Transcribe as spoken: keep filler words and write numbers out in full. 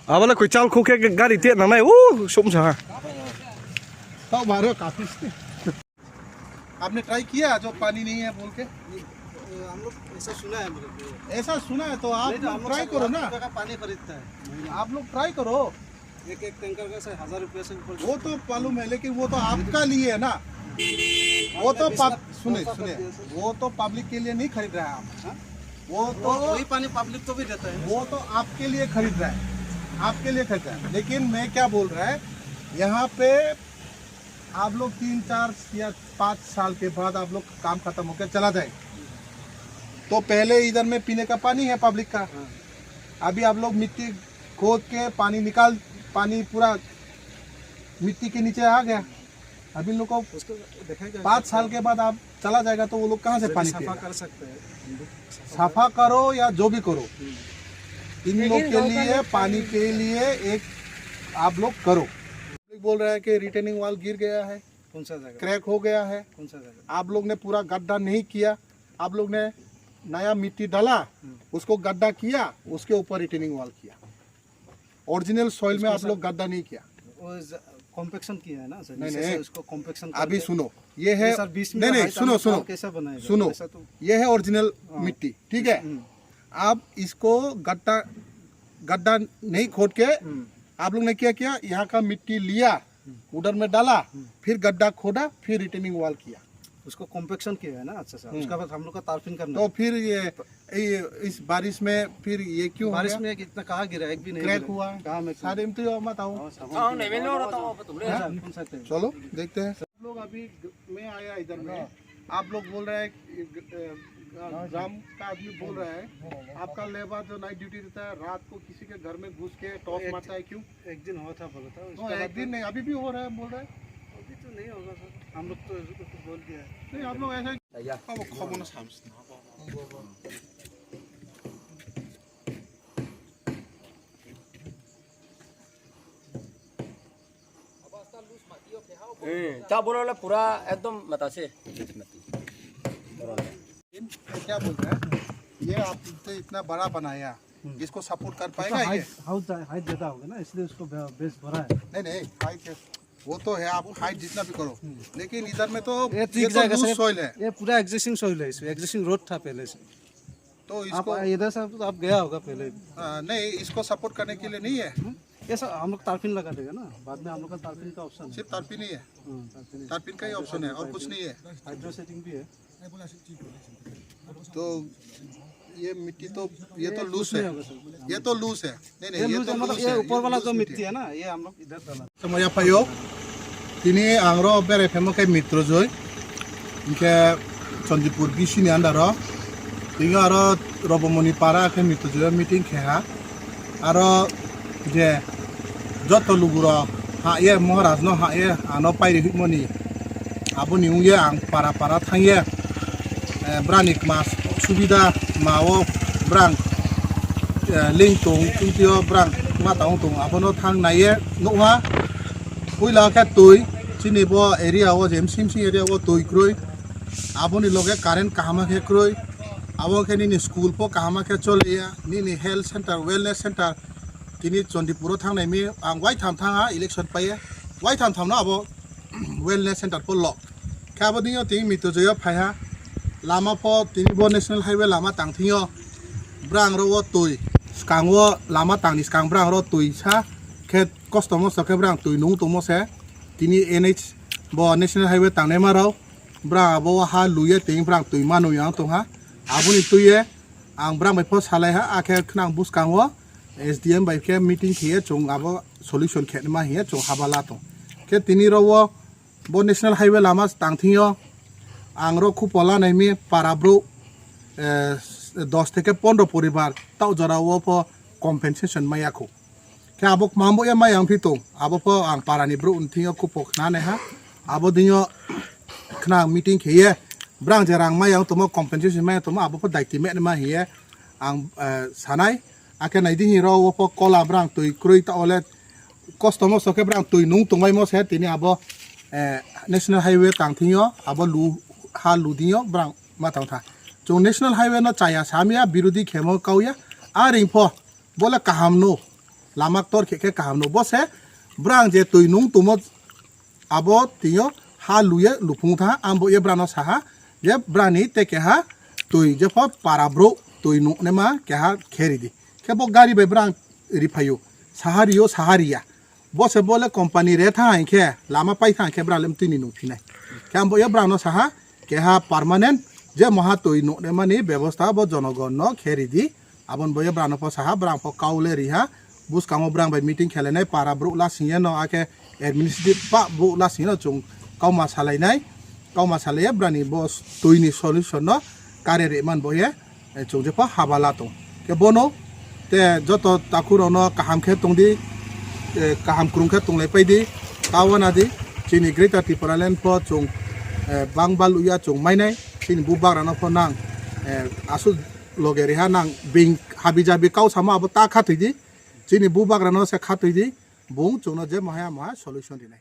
Abale koi chal khokhe gari te nangnai, uh, sum sa ha. Tao baro kafi. आपने ट्राई किया जो पानी नहीं है बोल के? नहीं, हम लोग ऐसा सुना है, मतलब, ऐसा सुना है तो आप नहीं, तो हम लोग ट्राई करो ना। लाख रुपए का पानी खरीदता है। आप लोग ट्राई करो। एक एक टैंकर का शायद हजार रुपये से ऊपर। वो तो मालूम है, लेकिन वो तो आपका लिए है ना। वो तो पब-, सुने, सुने, वो तो पब्लिक के लिए नहीं खरीद रहा है आप। हाँ? वो तो वो, वही पानी पब्लिक को भी देता है ना। वो तो आपके लिए खरीद रहा है, आपके लिए खरीद रहा है। लेकिन मैं क्या बोल रहा है, यहाँ पे आप लोग तीन, चार या पाँच साल के बाद आप लोग काम खत्म होकर चला जाए, तो पहले इधर में पीने का पानी है पब्लिक का। हाँ। अभी आप लोग मिट्टी खोद के पानी निकाल, पानी पूरा मिट्टी के नीचे आ गया। अभी इन लोग को उसको देखा जाएगा। पाँच साल के बाद आप चला जाएगा तो वो लोग कहाँ से पानी पिएगा? कर सकते हैं। सफा करो या जो भी करो, हम्म। इन लोग के लिए पानी के लिए एक आप लोग करो। बोल रहा है कि रिटेनिंग वॉल गिर गया है, कौन सा जगह? क्रैक हो गया है। कौन सा जगह? आप लोग ने पूरा गड्ढा नहीं किया, आप लोग ने नया मिट्टी डाला, हम्म। उसको गड्ढा किया, उसके ऊपर रिटेनिंग वॉल किया। ओरिजिनल सॉइल में आप लोग गड्ढा नहीं किया। वो ज-, कॉम्पैक्शन किया है ना सर? नहीं, जैसे नहीं। उसको कॉम्पैक्शन अभी करके सुनो, ये है, ये सर, बीच में नहीं, नहीं, हाइट सुनो, आर्मर सुनो, कैसे बनाएगा? सुनो, ऐसा तो ये है ओरिजिनल हाँ। मिट्टी, ठीक है? हम्म। आप इसको गड्ढा, गड्ढा नहीं खोद के हम्म। आप लोग ने क्या किया, यहाँ का मिट्टी लिया, हम्म। उधर में डाला, हम्म। फिर गड्ढा खोदा, फिर रिटेनिंग वॉल किया। उसको कॉम्पैक्शन किया है ना? अच्छा सर, हम्म। उसका बाद हम लोग का तारफिन करना तो है। फिर ये, ये इस बारिश में फिर ये क्यों हो बारिश गया? में कितना, कहाँ गिरा? एक भी नहीं क्रैक गिरा। हुआ है। कहाँ में सारे में तो ये मत आओ। हाँ, सब हाँ, नहीं, मैं नहीं रहा हूँ, तो आप तो हाँ? सर, कौन सा थे? चलो, देखते हैं। सब लोग अभी ग-, मैं आया इधर में, हाँ। आप लोग बोल रहे हैं कि ग-, अ, ग-, हाँ, जी। ग्राम का आदमी बोल रहा है, हाँ, हाँ। आपका लेबर जो नाइट ड्यूटी रहता है, रात को किसी के घर में घुस के टॉर्च एक मारता है, क्यों? एक दिन हुआ था बोला था, उसके हाँ, बाद एक दिन तो नहीं, अभी भी हो रहा है, बोल रहा है। अभी तो नहीं होगा सर, हम लोग तो इसको तो बोल दिया है। नहीं, आप लोग ऐसा ही अब खबर ना सामने। ए, ता बोला वाला पूरा एकदम मता से। क्या बोलते हैं? ये आपने इतना बड़ा बनाया, हम्म। इसको सपोर्ट कर पाएगा ये? हाइट, हाइट ज्यादा होगा ना, इसलिए उसको बे-, बेस भरा है। नहीं, नहीं, हाइट है। वो तो है, आप हाइट जितना भी करो, हम्म। लेकिन इधर में तो ये तो ये तो जाएगा लूज सर, सॉइल है। ये पूरा एग्जिस्टिंग सॉइल है, इसमें एग्जिस्टिंग रोड था पहले से। तो आप इसको इधर से आप, आप गया होगा पहले। हाँ, नहीं, इसको सपोर्ट करने के लिए नहीं है। हम्म? ये सर हम लोग तारपिन लगा देगा ना, बाद में हम लोग का तारपिन का ऑप्शन है। सिर्फ तारपिन ही है? हाँ, तारपिन ही। तारपिन का ही ऑप्शन है और कुछ नहीं है। हाइड्रो सेटिंग भी है। तो ये मिट्टी तो, ये ये तो कुछ लूज नहीं है। होगा सर। ये तो लूज है। नहीं, नहीं, ये ये लूज तो है, मतलब लूज ये है, ऊपर ये वाला लूज जो मिट्टी मिट्टी है। है ना, ये हम लोग इधर डाला। Tamo yaphaio, tini ang ro berai phaima khe Mitrojoi, hinkhe Chandipur B C ni under o, tini aro Robomoni para khe Mitrojoi o meeting khe ha, aro je joto lugu rok ha ye Maharaj no ha ye ano pairi hwimani, aboni wngye ang para para thangye, eh, brani kma subida ma o brang, eh, ling tong, tungtio brang ma tang tong, abono thang naiye nukha. Puila khe twi, chini bo area o je msing msing area o twi kwrwi, aboni loge current kaham khe kwrwi, abo khe nini school pho kaham khe choliya, nini health center, wellness center, tini Chandipur o thangnai mi ang waitham thangha election paiye, waitham thamno abo wellness center pho lok. Khe abo dino tini Mitrojoi o phaiha. Lama pho tini bo national highway lama tang thingyo. Brang ro o twi. Skang o lama tangni skang brang ro twi sa. Khe kosto mosto khe brang twi nung tongmo se. Tini N H bo national highway tangnai ma rok. Brang abo ha luye tini brang twi manu yang tongha. Aboni twiye ang brang bai pho salai ha. Akhe khnang buskang o S D M bai khe meeting khiye chung abo solution khe ma hiye chung habala tong. Khe tini ro o Bo national highway lama tang thingyo ang ro khupo lanai mi para bro, eh, dos theke pondro poribar tao jora o pho compensation maya khu. Khe abo mambo ya maya wng phi tong, abo pho ang para ni bro ni thingyo khupo khna nai ha. Abo dingyo khna meeting kheye brang je rang maya wng tomo compensation maya tomo abo pho daiti me ma hiye ang, eh, sanai. Akhe nai di hi ro o pho kola brang twi krwi ta ole kosto mosto khe brang twi nung tongbai mo se tini abo eh, national highway tang thwngyo, abo lu, ha lu dingyo, brang ma tang tha. Chwng national highway no chaya samya, birodhi khemo kauya, a ring pho, bole kaham no, lama ktor khe khe kaham no, bo se brang je twi nung tumo, abo twiyo ha luye luphung tha, ambo ye brano saha, je brani te keha twi, jepho para bro twi nung nema keha kheri di. Khe bo gari bai brang riphayo, saha riyo, saha riya. Bo se bole company re tha hai khe, lama pai tha hai khe, bra lem tini nung phinai. Khe ambo ye brano saha, keha permanent, je moha twi nung nemani bebosta bo jonogon no kheri di. Abon bo ye brano pho saha, brang pho kaule riha. Buskang o brang bai meeting khelenai, para bro lasing ye no, akhe administrative pa bro lasing ye no, chwng kauma salainai. Kauma salaiya brani bo twi ni solution no kare re man bo ye, eh, chwng jepho habala tong. Khe bono te joto takhurokno kaham khe tongdi, eh, kaham kwrwng khe tonglai paidi, ta wana di. Chini Greater Tipraland pho chwng, eh, bang baluya chwng mainai, chini bubagrano pho nang, eh, aswk loge reha nang bing habi jabi kau samo abo ta khathwi di, chini bubagrano se khathwi di, bung chwngno je mahaya maha solution rinai.